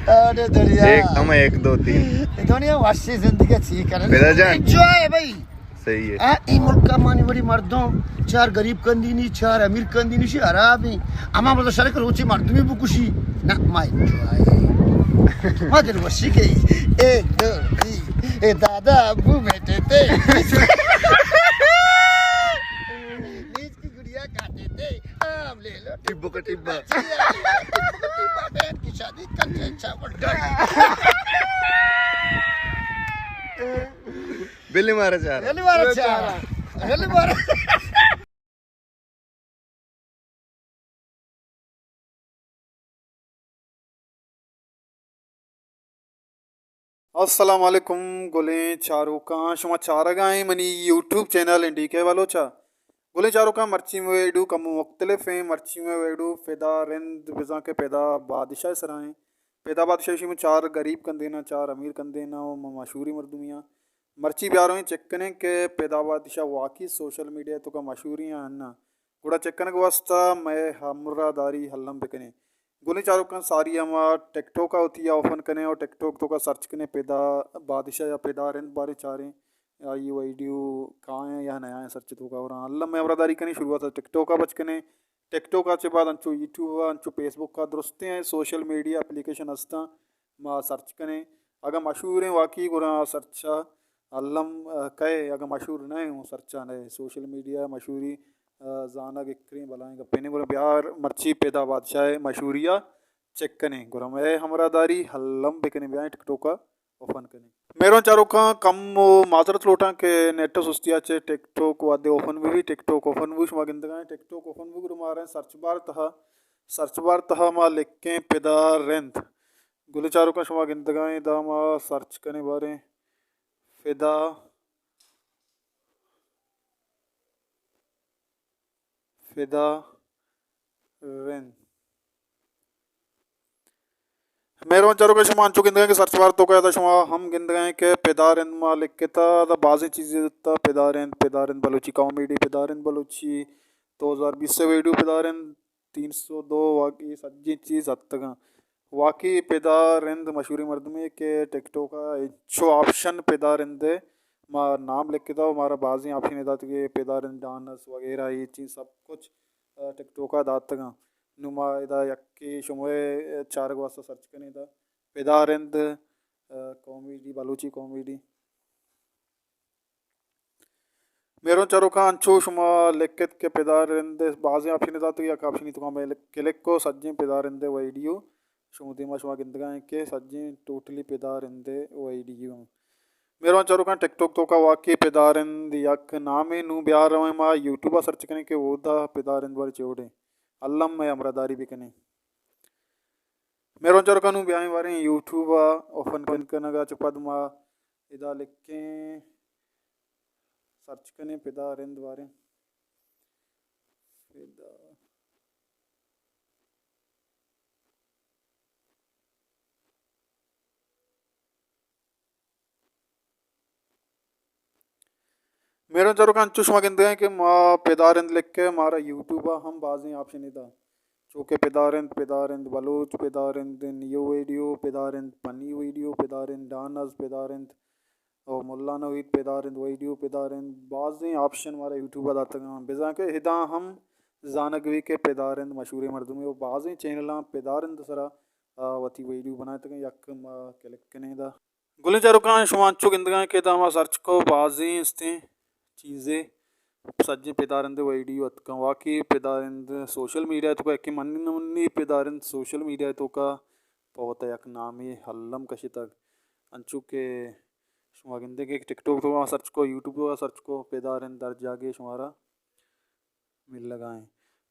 ارے دنیا۔ ایک، ہم ایک، دو، تین۔ دنیا وشی زندگی چی کرے؟ بیدا جان۔ انجوائے بھائی۔ صحیح ہے۔ ہاں، اے ملک ءَ مانی وڑی مردم، چار غریب کندینی، چار امیر کندینی، شی حراب ہیں۔ اما مطلب شرک روچی مردمی بکشی۔ نہ، ما انجوائے۔ ما دل وشی کئی۔ ایک، دو، تین۔ اے دادا ابو بیٹھے تھے۔ نیچ کی گڑیا کھاتے تھے۔ آم لے لو۔ ٹبو کا ٹبا۔ ٹبو کا ٹبا، بہن کی شادی کر کے اچھا بڑھا۔ بلی مارا چارا۔ بلی مارا چارا۔ بلی مارا۔ السلام علیکم گلیں چاروکاں، شما چارگا ایں منی یوٹیوب چینل این ڈی کے بلوچ ءَ۔ گلیں چاروکاں، مرچی مئے ویڈیو کمو مختلف ایں۔ مرچی مئے ویڈیو پدا رند بزاں کہ پدا بادشاہ ءِ سرا ایں۔ پدا بادشاہ، شی من چار غریب کندیناں، چار امیر کندیناں و من مشہوریں مردمے آں۔ مرچی بیارویں چیک کنیں کہ پدا بادشاہ واقعی سوشل میڈیا ءِ توکا مشہوریں یا نہ۔ گڑا چیک کنگ ءِ واسطہ مئے ہمراہ داری الم بکنیں۔ گلیں چاروکاں، ساری ءَ ما ٹک ٹاک ءَ وتی اوپن کنیں اور ٹک ٹاک ءِ توکا سرچ کنیں پدا بادشاہ یا پدا رند باریں چاریں آئی ویڈیو کائیں یا نیائیں سرچ ءِ توکا۔ اور الم مئے ہمراہ داری کنیں، شروعات ءَ ٹک ٹاک ءَ بچ کنیں۔ ٹک ٹاک ءَ چہ بعد انچو یوٹیوب ءَ، انچو فیس بک ءَ، درستیں سوشل میڈیا اپلیکیشن ہستاں، ما سرچ کنیں۔ اگاں مشہوریں واقعی گڑا سرچ ءَ الم، آ، کئے، اگاں مشہور نہ ایں، سرچ ءَ نہ ایں۔ سوشل میڈیا مشہوری، آ، زانگ اکریں بلائیں گپے نہ ایں۔ گڑا بیار مرچی پدا بادشاہ ءِ مشہوری ءَ چیک کنیں۔ گڑا مئے ہمراہ داری الم بکنیں، بیائیں ٹک ٹاک ءَ اوپن کنیں۔ مہروان چاروکاں، کمو معذرت لوٹاں کہ نیٹ ءِ سستی ءَ چہ ٹک ٹاک وہدے اوپن بہ بی، ٹک ٹاک اوپن بو، شما گندگا ایں ٹک ٹاک اوپن بو، گڑا مارا سرچ بار تہا، سرچ بار تہا ما لکھیں پدا رند۔ گلیں چاروکاں، شما گندگا ایں، ادا ما سرچ کنیں باریں پدا، پدا رند۔ مہروان چاروکاں، شما انچو گندگا ایں کہ سرچ بار ءِ توکا ادا شما ہم گندگا ایں کہ پدا رند ما لکھتا، ادا بازیں چیزے دتا، پدا رند، پدا رند بلوچی کامیڈی، پدا رند بلوچی، دو ہزار بیست ءِ ویڈیو پدا رند، تین سو دو، واقعی سجیں چیز اتکگاں۔ واقعی پدا رند مشہوریں مردمے کہ ٹک ٹاک ءَ انچو آپشن پدا رند ءِ ما نام لکھتا و مارا بازیں آپشن دات کہ پدا رند ڈانس وغیرہ، اے چیز سب کچھ، آ، ٹک ٹاک ءَ داتگاں۔ نوں ما ادا یکے شمئے چارگ واسطہ سرچ کنیں ادا پدا رند، آ، کامیڈی، بلوچی کامیڈی۔ مہروان چاروکاں، انچو شما لکھت کہ پدا رند بازیں آپشن داتگ، یک آپشنی توکا مئے کلک کو، سجیں پدا رند ءِ ویڈیو شما دیما شما گندگا ایں کہ سجیں ٹوٹلی پدا رند ءِ ویڈیو۔ مہروان چاروکاں، ٹک ٹاک ءِ توکا واقعی پدا رند یک نامے۔ نوں بیا رویں ما یوٹیوب ءَ سرچ کنیں کہ اودا پدا رند باریں چے وڑیں۔ الم مئے ہمراہ داری بکنیں۔ مہروان چاروکاں، نوں بیائیں باریں یوٹیوب ءَ اوپن کن-، کنگ ءَ چہ پد ما ادا لکھیں، سرچ کنیں پدا رند باریں۔ پدا۔ مہروان چاروکاں، انچو شما گندگا ایں کہ ما پدا رند لکھ ءَ مارا یوٹیوب ءَ ہم بازیں آپشن دا، چو کہ پدا رند، پدا رند بلوچ، پدا رند نیو ویڈیو، پدا رند پنی ویڈیو، پدا رند ڈانس، پدا رند او ملا نوید، پدا رند ویڈیو، پدا رند بازیں آپشن مارا یوٹیوب ءَ داتگاں۔ بزاں کہ ادا ہم زانگ بی کہ پدا رند مشہوریں مردمے و بازیں چینلاں پدا رند سرا، آ، وتی ویڈیو بنائتگاں۔ یک ما کلک کنیں ادا۔ گلیں چاروکاں، شما انچو گندگا ایں کہ ادا ما سرچ کو، بازیں استیں چیزے سجیں پدا رند ءِ ویڈیو اتکاں۔ واقعی پدا رند سوشل میڈیا ءِ توکا یکے منی نمونی پدا رند سوشل میڈیا ءِ توکا پہ وتا یک نامے الم کشتگ۔ انچو کہ شما گندے کہ ٹک ٹاک ءِ توکا سرچ کو، یوٹیوب ءِ توکا سرچ کو، پدا رند ہر جاگہے شمارا ملگا ایں۔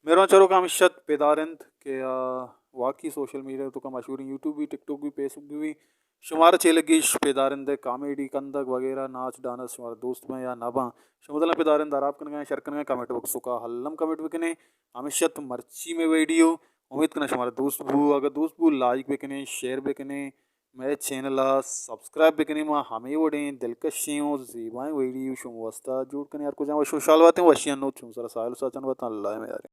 مہروان چاروکاں، ہمیش ات پدا رند کہ، آ، واقعی سوشل میڈیا ءِ توکا مشہوریں، یوٹیوب بی، ٹک ٹاک بی، فیس بک بی، شمارا چے لگی اش پدا رند ءِ کامیڈی کندگ وغیرہ، ناچ ڈانس شمارا دوست بیں یا نہ باں؟ شما دلیں پدا رند ہراب کنگا ایں، شر کنگا ایں، کمنٹ باکس ءِ توکا الم کمنٹ بکنیں۔ ہمیش ات مرچی مئے ویڈیو، امید کناں شمارا دوست بو، اگر دوست بو لائک بکنیں، شیئر بکنیں، مئے چینل ءَ سبسکرائب بکنیں، ما ہمے وڑیں دلکشیں و زیبائیں ویڈیو شما واسطہ جوڑ کنیں۔ ہر کجام وش و شال باتیں، وشی انو چون سرا ساحل ساچن باتاں، اللہ ءِ میاریں۔